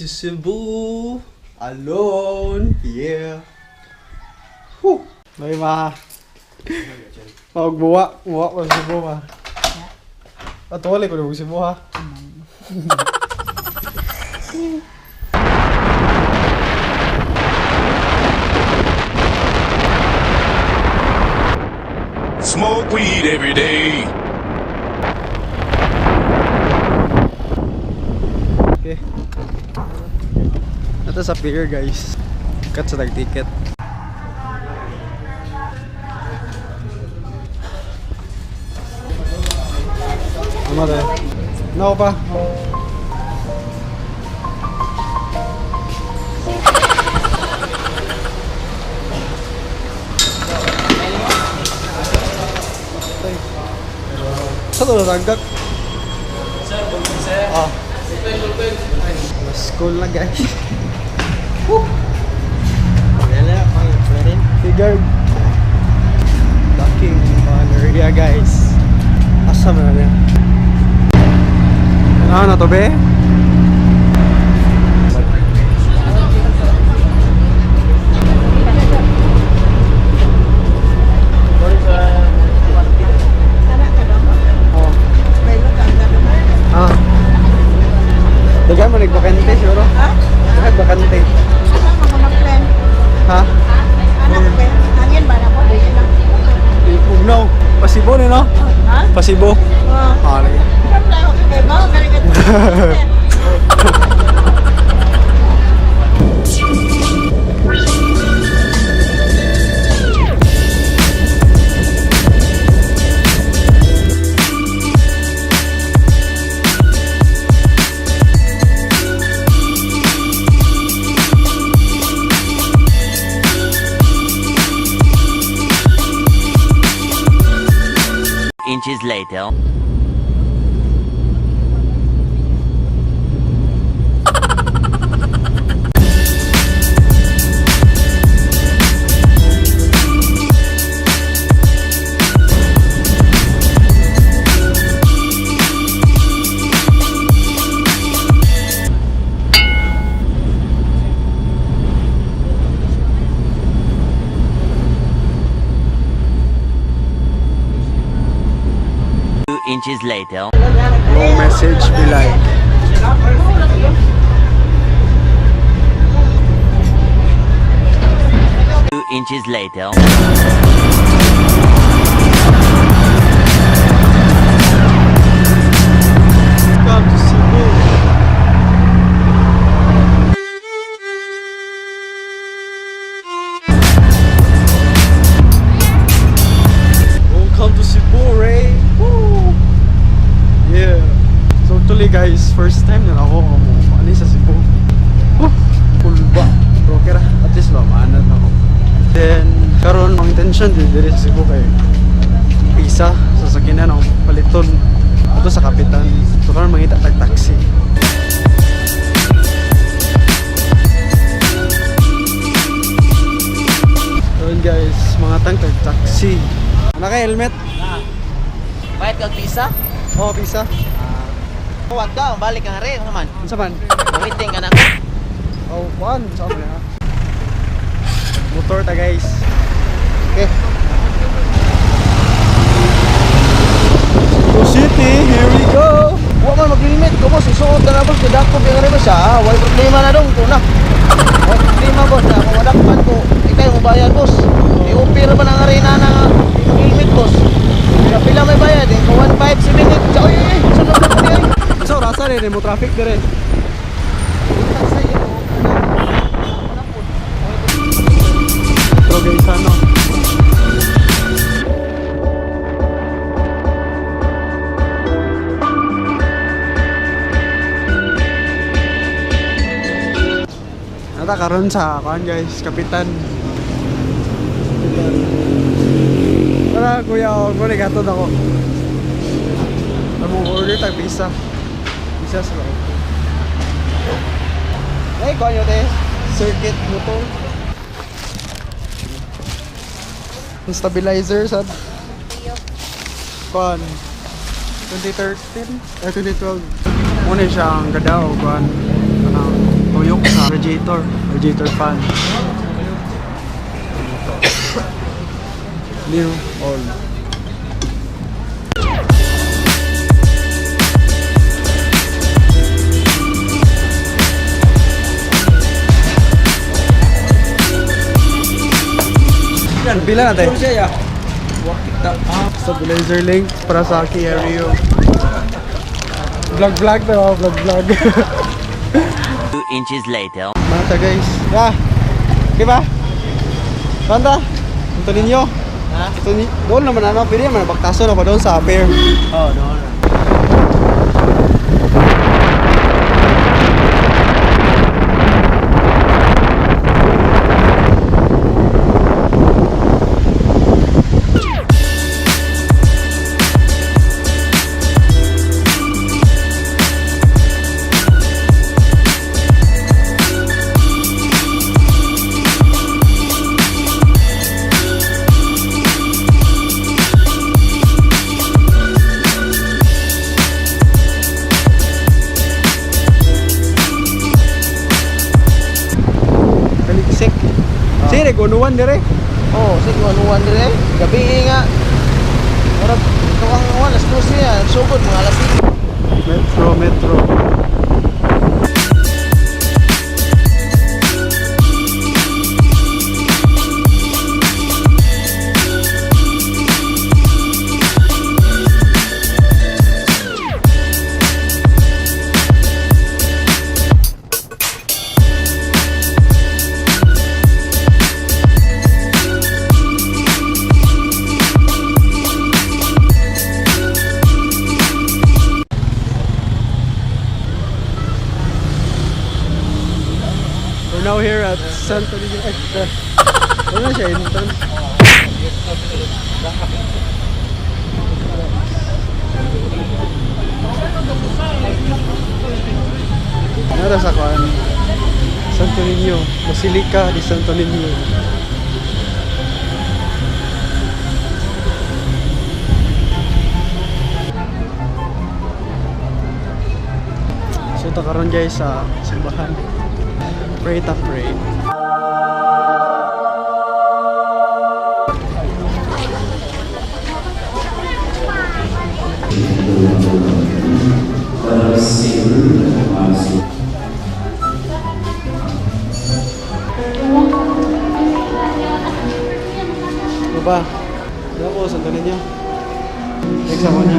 to Cebu alone. Yeah. Whew. May ma. Pag buwa, buwa ko sa Cebu ma. Atuwali ko na Cebu ha. Smoke weed every day. Okay. Ito sa pier, guys. Cut sa tag-ticket. Tama tayo. Nako pa. Sa to natanggak? Sir, sir. Ah. Mas cool na, guys. Woo! Figured. Docking on area, guys. Asa man na niya? Ano na to be? Oh. Ah. Daghan mo nagbakante siguro? Ha? Daghan bakante. Ano mga mag-plan? Ha? Anak ko, angin ba na ko? Ugnaw. Pasibo ni no? Ha? Pasibo. Oh. Ah, lagi. Siyempre ako kay ba? Galing ka. Inches later. 2 inches later. Long message be like. 2 inches later. Welcome to Cebu. Welcome to Cebu, Ray. Woo! Yeah. So actually, guys, first time na ako ano sa Cebu. Woo! Pulba. Pero okay ra. At least ba, maanad ako. Then, karon ang intention din diri sa Cebu kay isa sa sakinan ang paliton ato sa kapitan. So karon mangita tag taxi. Karon, guys, mga tang tag taxi. Ana kay helmet? Bayad kag pisa? Oh, pisa. Huwag ka, balik ka rin naman. Unsa man? Waiting ka na ko. Oh, one sa ha. Motor ta, guys. Okay. Cebu City, here we go. Huwag man mag-limit ko, boss. Isuot na na, boss. Kadako, kaya rin ba siya? Ah, wala problema na dong. Kuna. Wala problema, boss. Na, kung wadakpan ko, ikay mo bayad, boss. I-upir ba ng arena na mag-limit, boss? Sa pila may bayad, eh. Kung 1,578. Sa, oy, oy, oy. Sunod na ko niya, oy. So, rasa rin mo traffic dire. Pero guys, ano? Nata karon sa kuan, guys, kapitan. Kapitan. Tara kuya, oh, mo gatod ako. Among order tag pizza. Pizza sa loob. Ay, kuan yo te. Circuit motor. Ang stabilizer sa kuan 2013 or 2012. Muna siya ang gadaw kuan kanang Kuyok sa radiator. Radiator fan. New, old. Pila natin? Stabilizer link para sa Kia Rio. Vlog vlog pero vlog vlog. 2 inches later. Mata guys. Ya. Okay ba? Banda. Ito ninyo. Ha? Ito ni doon naman ano, pwede naman baktaso na pa doon sa pair. Oh, doon. Kaliksik. Sige, nag-unuan dire. Oh, sige, 1-1 dire. Gabi nga. Murag, ito ang 1, alas 12 ya. Sugod, mga alas 5. Metro, metro. We're now here at Santo Niño. Ay, sir. Ano na siya? Entrance. Nara sa kuan. Santo Niño. Basilica di Santo Niño. So ta karon guys sa simbahan. Pray ta pray. Ano ba? Ano ko, Santo Niño? Next ako niya.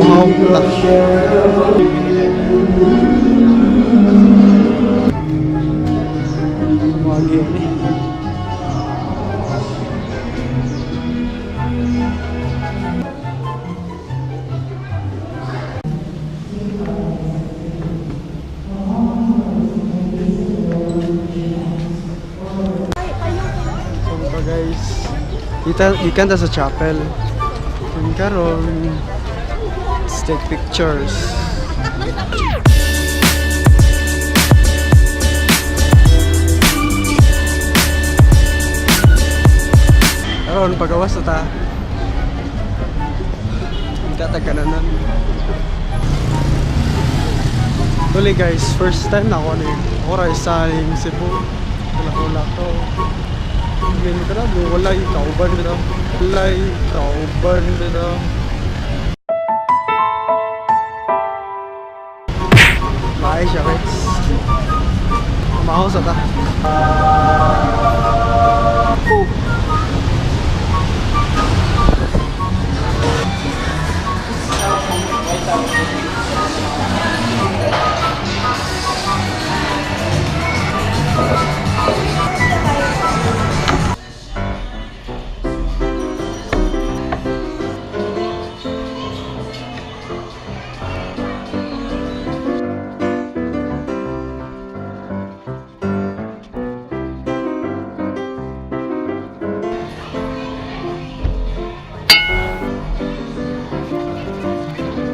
Wow, ta. Wagi ni. So pa guys, kita gikan ta sa chapel. Kung karon, let's take pictures. Karon pagawas na ta. Kita ta kananan. Tuloy guys, first time na ako ni Oray sa Cebu. Wala ko. Hindi ka na, wala yung kauban bitaw. Wala yung kauban bitaw. Bahay siya guys. Umaho sa ta. Whew.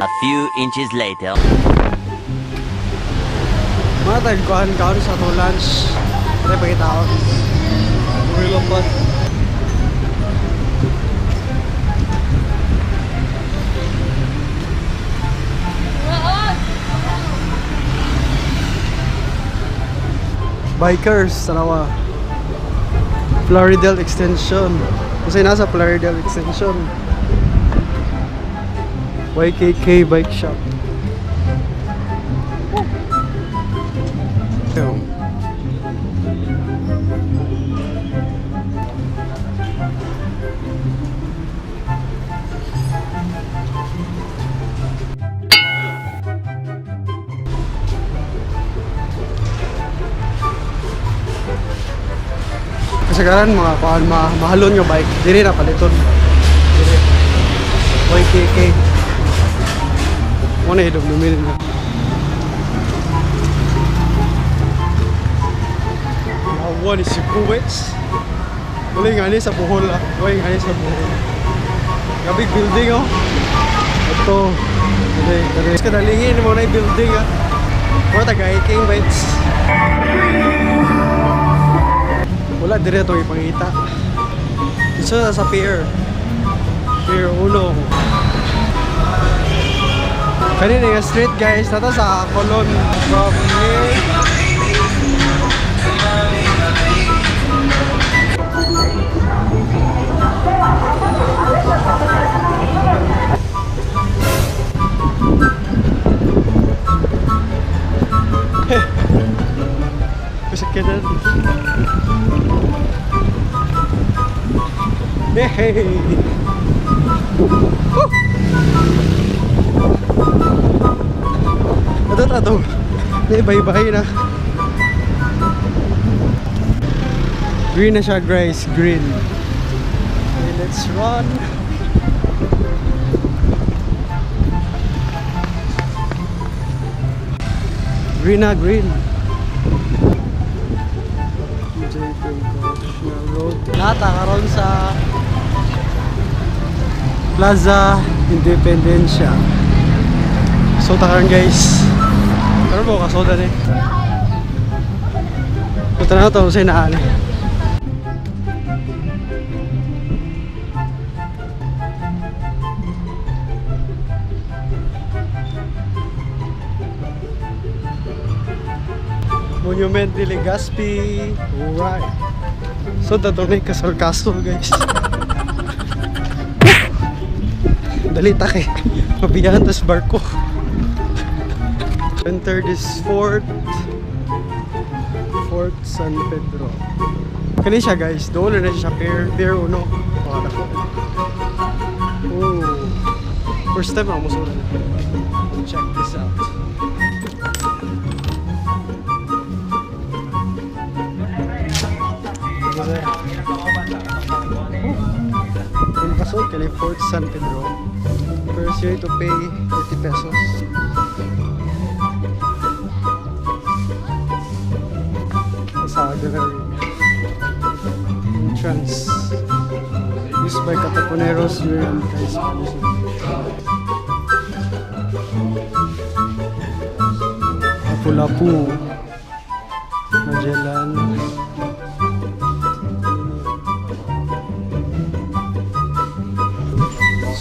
A few inches later. Mga tagkuhan kaon sa atong lunch. Pare pagkitaon. Gorilla pa. Bikers, tanawa. Plaridel Extension. Kasi nasa Plaridel Extension. YKK Bike Shop. Ito. Kasagaran mga kuan ma mahalon nga bike. Diri na paliton. Diri. YKK. Mo na idog numil na. Lawa ni si Puwets. Wala nga ni sa Bohol ah. Wala nga ni sa Bohol. Gabi building oh. Ito. Dali, dali. Kadalingin mo na yung building ah. Mura taga-hiking bites. Wala dire itong ipangita. Dito sa pier. Pier 1. Kanina yung street guys, nata sa Colon from here. Kasakyanan. Hey! Woo! Ito na to. Naibay-bay na. Green na siya guys, green. Okay, let's run. Green na, green. JP na Road. Nata karon sa Plaza Independencia. So takaron guys. Karon mo kasoda ni. So tanaw to sa inaani. Monument de Legazpi. Alright. So dato na yung Castle Castle guys. Dali ta kay mabiyahan tas barko. Enter this fort. Fort San Pedro. Kani siya guys, doon na siya pier, pier uno. Oh, dako. Oh. First time ako musulan. Check this out. Oh. Makasuot ka ni Fort San Pedro. First you need to pay 30 pesos. Sa gallery. Entrance. Used by Katipuneros during anti-Spanish invasion. Lapu-Lapu. Magellan.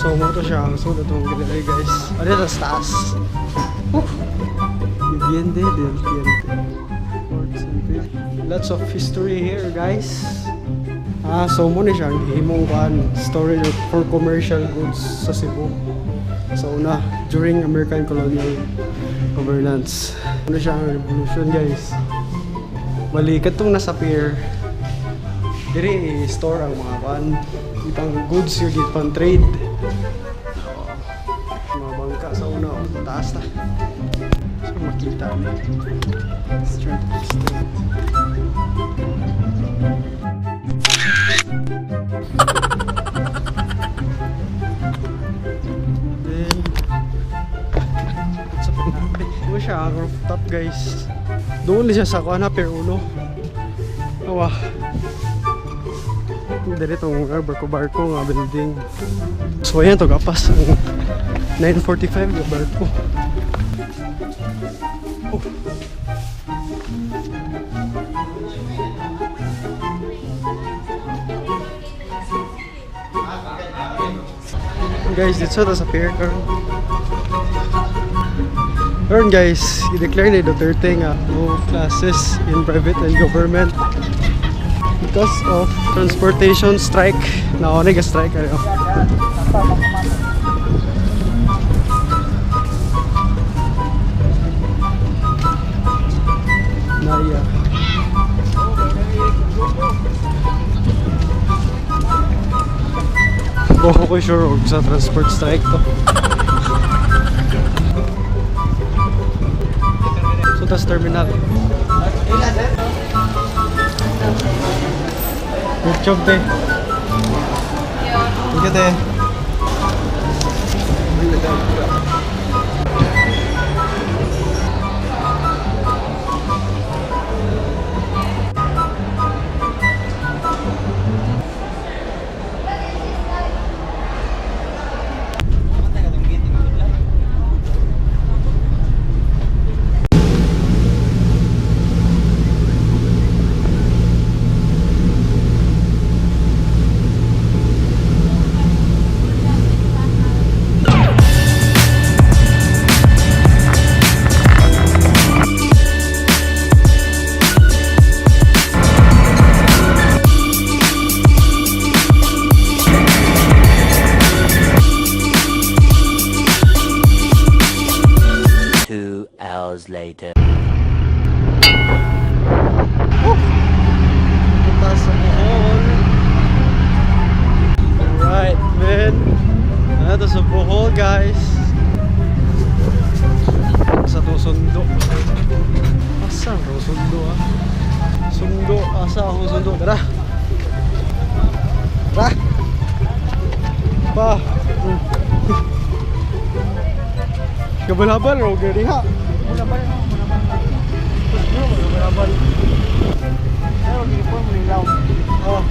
So, mo to siya. So, itong gallery guys. Ano ito sa taas? Woo! Viviende del Tiente. Fort San Pedro. Lots of history here guys. Ah, so mo ni siya ang gihimong kuan storage for commercial goods sa Cebu. Sa una, during American colonial governance. Ano siya ang revolution guys. Bali katong nasa pier. Diri i-store ang mga kuan, ipang goods yung ipang trade. Oo. Mga bangka sa una, oh, taas na. So makita ni. Straight, straight. Then, sa pagkakit mo siya, ang rooftop guys. Doon siya sa kuan ha, Pier Uno. Awa. Dili tong barko-barko nga building. So ayan to gapas ang 9:45 nga barko. Oh. Guys, dito sa pier karon. Karon guys, i-declare ni Duterte nga no classes in private and government because of transportation strike. Nauna ga strike ayo. Naya. Boko ko sure og sa transport strike to. So tas terminal. Good job, te. Thank you, te. 2 hours later. Punta sa Bohol. Alright, man. Ano sa Bohol, guys. Sa to sundo. Asa ang sundo, ah? Sundo. Asa akong sundo? Tara. Tara. Pa. Kabal-habal, Roger. Diha. Kabal-habal. Kabal-habal. Oh.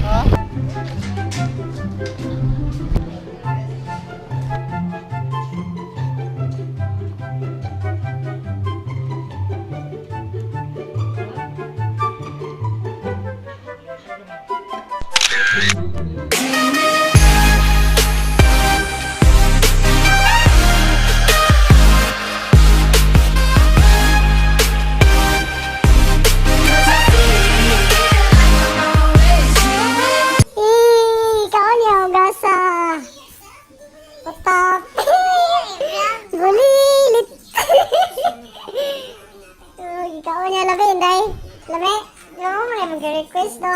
Ha? Eh, kaon niya gasa. Utap. Gulilit. Uy, kaon niya labi, inday. Labi. Mo na mag-request, no?